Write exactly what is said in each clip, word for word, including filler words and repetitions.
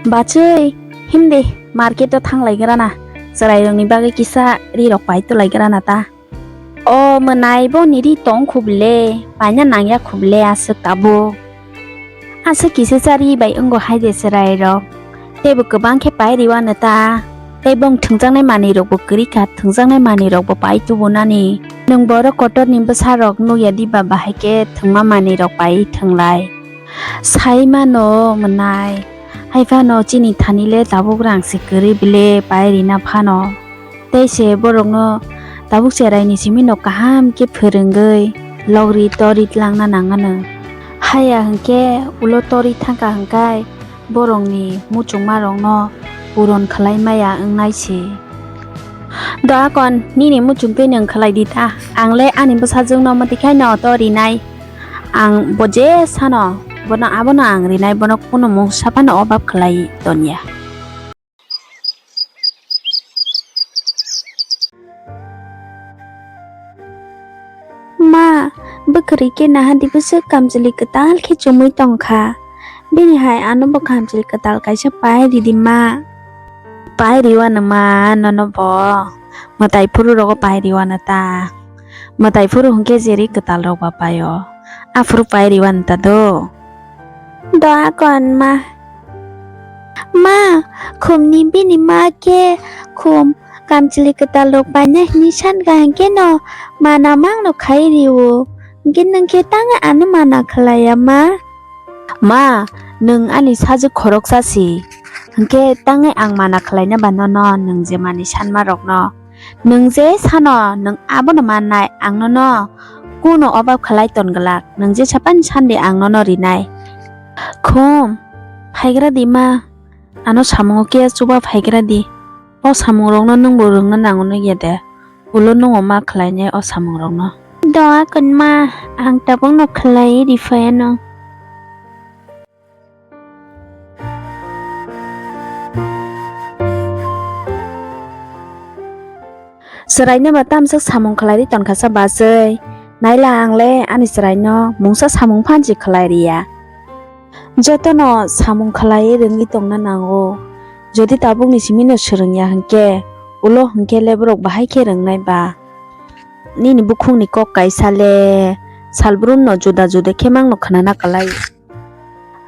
Bachwi, himdi, market o thanglaigrana, chwrairokni bagwi kisa rirok pai tulaigrana ta. O mwnai boni ri tong khubile, paina nangya khubile aswk tabuk. Aswk kisa cha ri bai wngo haide chwrairok. Teibo kwbang khe pai riwano ta. Tei bong thwngjaknai manwirokbo kwrwi kha, thwngjaknai manwirokbo pai tubunani. Nwng borok kotorni bwsarok nukya diba bahai khe thwngma manwirok pai thwnglai. Sai mano mwnai. Hai phano chini thani le tabuk rang se kwrwi bile pai rina phano. Tei se borokno tabuk cheraini simi no kaham khe phwrwngwi logri tori tlangna nang anw. Haya hwnkhe ulo tori thangkha hwnkhe borokni muchungmarokno puron khlai maya wngnai se. Do akon nini muchungtwi nwng khlai di ta, ang le ani bwsajwkno mwtwi khaino to rinai. Ang bo je sano bono abono ang rinai, bono kunu mungsa phano obab khlai toniya. Ma, bwkhwrwi khe naha di bwswk kamchwlwi kwtal khe chumui tongkha. Bini hai ano bo kamchwlwi kwtal kaisa pai ridi ma. Pai riwano ma nono bo. Mwtai phuru rogo pai riwano ta. Mwtai phuru hwnkhe jeri kwtal rok ba paio. Aphuru pai riwano ta do. Do akon ma. Ma, khumni bini ma khe khum kamchwlwi kwtal rok paina hwnwi sankha hwnkhe no mana mangno khai rio. Hwnkhe nwng khe tangwi ano mana khlaiya ma? Ma, nwng ani sajwk khoroksa si. Hwnkhe tangwi ang mana khlaina ba nono nwng je manwi sanma rokno. Nwng je sano nwng abono mannai, ang nono kuno obab khlai ton glak. Nwng je sapan sandi ang nono rinai. Khum, phaigra di ma, ano samungo kiya chuba phaigra di. O samungrokno nwngbo rwngna nango nukya de? Ulo nwngo ma khlainai o samungrokno. Do akon ma, ang tabukno khlai riphaiano. Chwraino ba tamswk samung khlai ri tonkha sa bachwi. Naila ang le ani chwraino mungsa samung phansi khlai riya. Jotono samung khlai rwngwi tongna nango. Jodi tabukni simino swrwngya hwnkhe, ulo hwnkhe le borok bahai khe rwngnai ba. Nini bukhukni kok kaisa le salbrumno juda juda khe mangno khnana kwlai.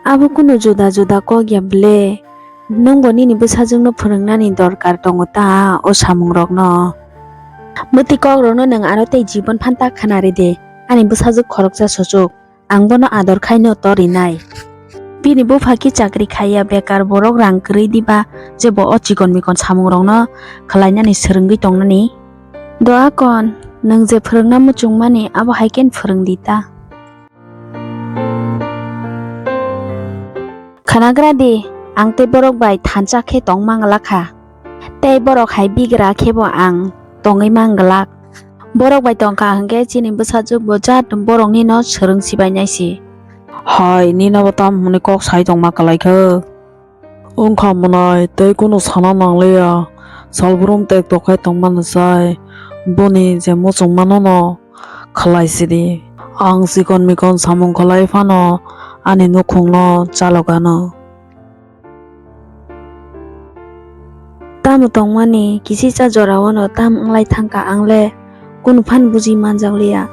Abo kunu juda juda kok ya ble? Nwngbo nini bwsajwkno phwrwngnani dorkar tongo ta o samungrokno? Mwtwi kokrokno nwng aro tei jibon phanta khna ridi. Ani bwsajwk khoroksa suchuk, ang bono ador khaino torinai. Bini bupha khe chakri khaiya, bekar borok rang kwrwi diba je bo o chikon mikon samungrokno khlainani swrwngwi tongnani? Do akon, nwng je phwrwngna muchungmani abo hai khe phwrwng di ta. Khwnagra di, ang tei borok bai thansa khe tong mangla kha, tei borok hai bigra khe bo ang tongwi mang glak. Borok bai tong kha hwnkhe chini bwsajwk bo jat borokni no swrwng sibainai si. Hai, nini bo tam hwnwi kok sai tongma kwlai kha? Wngkha mwnai tei kunu sana nangliya, salbrum tek tok khai tongmani sai, boni je muchungmano no khlai sidi. Ang chikon mikon samung khlai phano ani nukhungno chalok ano. Tamo tongmani kisicha jorao no tam wnglai thangkha ang le. Kunu phan buji manjakliya.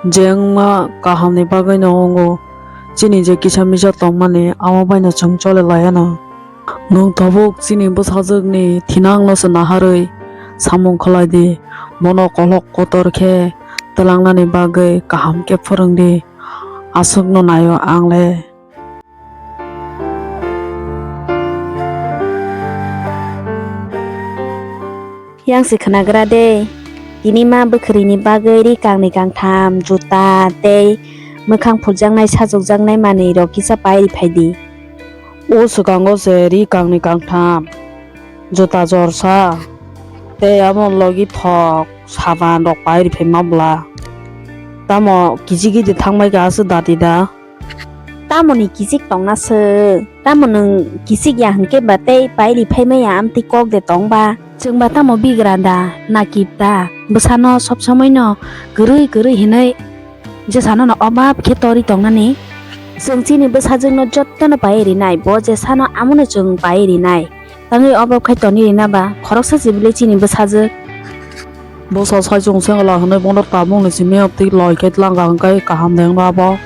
Je wngma kahamni bagwino wngo, chini je kisa misa tongmani amo baino chwng chole laiano. Nwng tabuk chini bwsajwkni thinangno se naharwi samung khlai di, bono kolok kotor khe twlangnani bagwi kaham khe phwrwng di, aswkno naio ang le. Yang se khwnagra de, tini ma bwkhwrwini bagwi ri kangni kangtham, juta tei mwkhang phurjaknai, sajokjaknai manwirok kisa pai ri phai di. O swkango se ri kangni kangtham, juta jorsa tei amo logi thok saban rok pai ri phai ma bwla. Tamo kichik khe de thangbai kha aswk dati da? Tamoni kichik tongna se? Tamo nwng kichik ya hwnkhe ba tei pai ri phai maya amtwi kok de tong ba? Chwng ba tamo bigra da, nakip da? Bwsano sob somoi no kwrwi kwrwi hinwi jesano no obab khe tori tongnani? Chwng chini bwsajwkno jotono pai rinai, bo je sano amono chwng pai rinai. Tangwi obo khai toni rina ba, khoroksa chibili chini bwsajwk. Bwsa saichung sengla hwnwi bono tabukni simi optik loi khe tlangka hwnkhe kaham de wngno abo.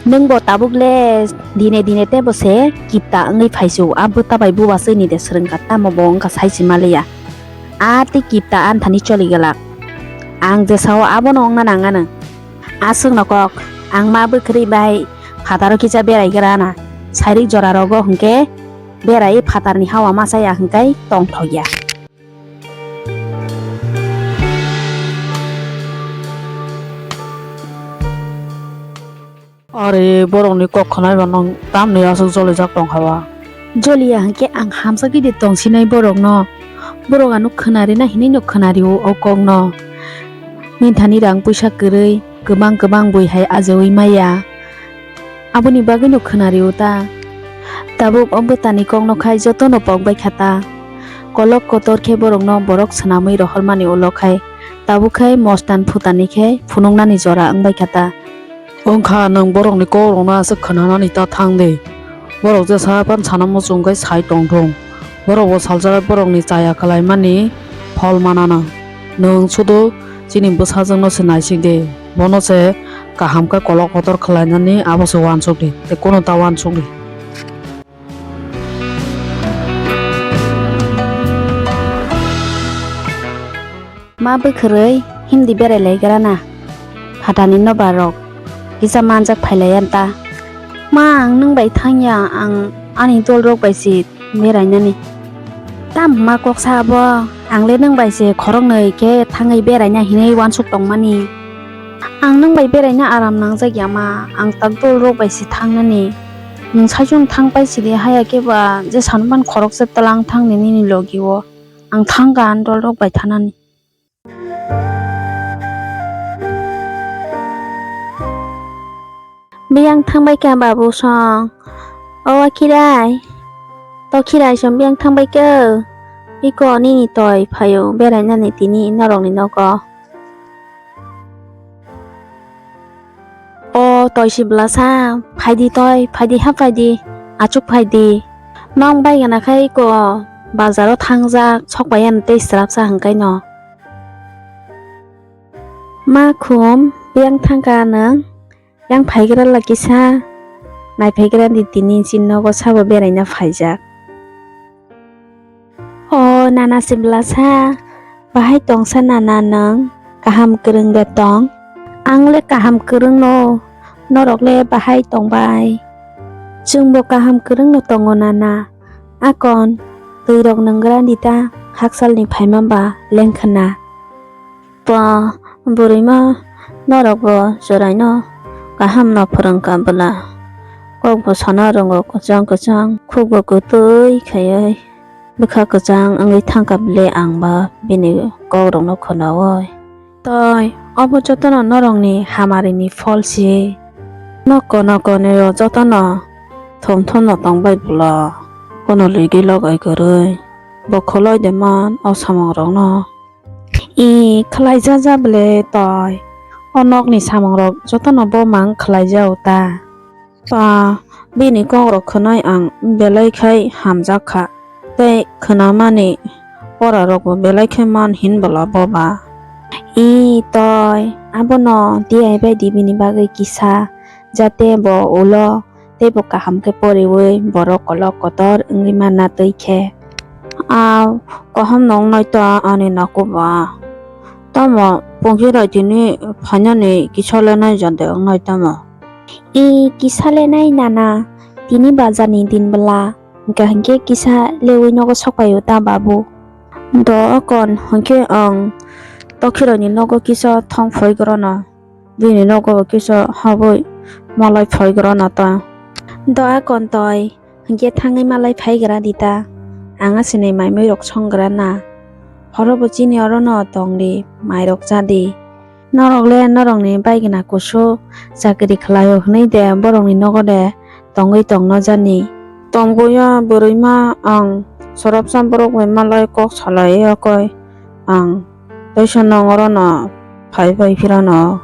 Nwng bo tabuk le dine dine tebo se kipta wngwi phaisu, a bwta bai buba chwini de swrwngkha, tamo bo wngkha saichima liya. A tei kipta anthani choli glak. Ang je sao abono wngna nang anw. Aswkno kok, ang ma bwkhwrwi bai phataro kisa berai gra na. Sairik jora rogo hwnkhe berai phatarni hawa ma chaya hwnkhe tongthok ya. Are borokni kok khwnai ba nwng tamni aswk jolijak tong kha ba? Joliya hwnkhe ang hamjagwi de tongsinai borokno. Borok ano khwnarina hinwi no khwnario o kokno. Minthani rang puisa kwrwi kwbang kwbang bui hai ajawi maya. Aboni bagwi no khwnario ta. Tabuk o bwtani kokno khai jotono pok bai kha ta. Kolok kotor khe borokno borok swnamwi rohormani ulo khai tabuk khai mostan phutani khe phunuknani jora wngbai kha ta. Wngkha nwng borokni kokrokno aswk khwnanani ta thang di. Borok jesa phano sana muchung khe sai tongthung. Borokbo salsa borokni chaya khlaimani phol mananw. Nwng sudu chini bwsajwkno se naisik di. Bono se kaham khe kolok kotor khlainani abo se uansuk di. Tei kunu ta uansuk di. Ma bwkhwrwi himdi berai lai gra na. Phatani nobar rok kisa manjak phai lai yan ta. Ma, ang nwng bai thang ya, ang ani dol rok bai se berai nani. Tam ma kok sa abo, ang le nwng bai se khoroknwi khe thangwi berai na hinwi uansuk tong mani. Ang nwng bai berai na aram nangjak ya ma, ang tak dol rok bai se thang nani. Nwng saichung thang pai sidi haya khe ba je sanman khoroksa tlang thang ni nini logi o. Ang thang ka ang dol rok bai thanani. Biyang thang bai ka babu song. O Akhirai. To Khirai song biyang thang bai ka. Iko nini toi phaio berai nani tini norok ni nogo. O toi si bwlasa, phaidi toi, phaidi ha phaidi, achuk phaidi. Nong bai gana khai ko bazar o thangjak, sok bai ano tei swrapsa hwnkhe no. Ma khum, biyang thangka nwng, yang phaigra la kisa, nai phaigra di tini chin nogo sabo beraina phaijak. O nana Siblasa, bahai tongsa nana nwng? Kaham kwrwng de tong? Ang le kaham kwrwng no, norok le bahai tong bai? Chwng bo kaham kwrwng no tongo nana. Akon, twi rok nwng gra di ta, hakchal ni phaima ba lengkhna. Pa, bwrwima norokbo chwraino kahamno phwrwngkha bwla. Kokbo sana rwngo kwchang kwchang, khukbo kwtwi khaiwi bwkha kwchang wngwi thangkha bwle, angba bini kokrokno khwnaui. Toi, obo jotono norokni hamarini pholsi. Nokko nokko niro jotono thum thumno tongbai bwla. Kono lwigwi logai kwrwi. Bo khwlai de man o samungrokno. I khlai ja ja bwle toi. O nokni samungrok jotono bo mang khlai ja o ta. Pa, bini kokrok khwnai ang belai khai hamjak kha. Tei khwnamani porarokbo belai khai man hin bwla bo ba. I toi, abono diai bai di bini bagwi kisa, jate bo ulo teibo kaham khe poriwi borok kolok kotor wngwi manna twi khe. A kaham noknai ta ani nakuba. Tamo pungki rai tini phainani kisa lenai jande wngnai tamo. I kisa lenai nana, tini bazarni din bwla, hwnkha hinkhe kisa lewi nogo sokpaio ta babu. Do akon hinkhe ang tokhirokni nogo kisa thang phoi grono. Bini nogo kisa habwi malai phai grana ta. Do a kontoi, hinkhe thangwi malai phai gra di ta. Ang asini mai mui rok song grana. Horo bo chini oro no tong di, mai rok cha di. Norok le norok ni bai gana kusu chakri khlai o hwnwi de borok ni nogo de tongwi tong no jani. Tongboya bwrwi ma ang sorapsa borok bai malai kok salai ya koi ang. Teisa nong oro no phai phai phirano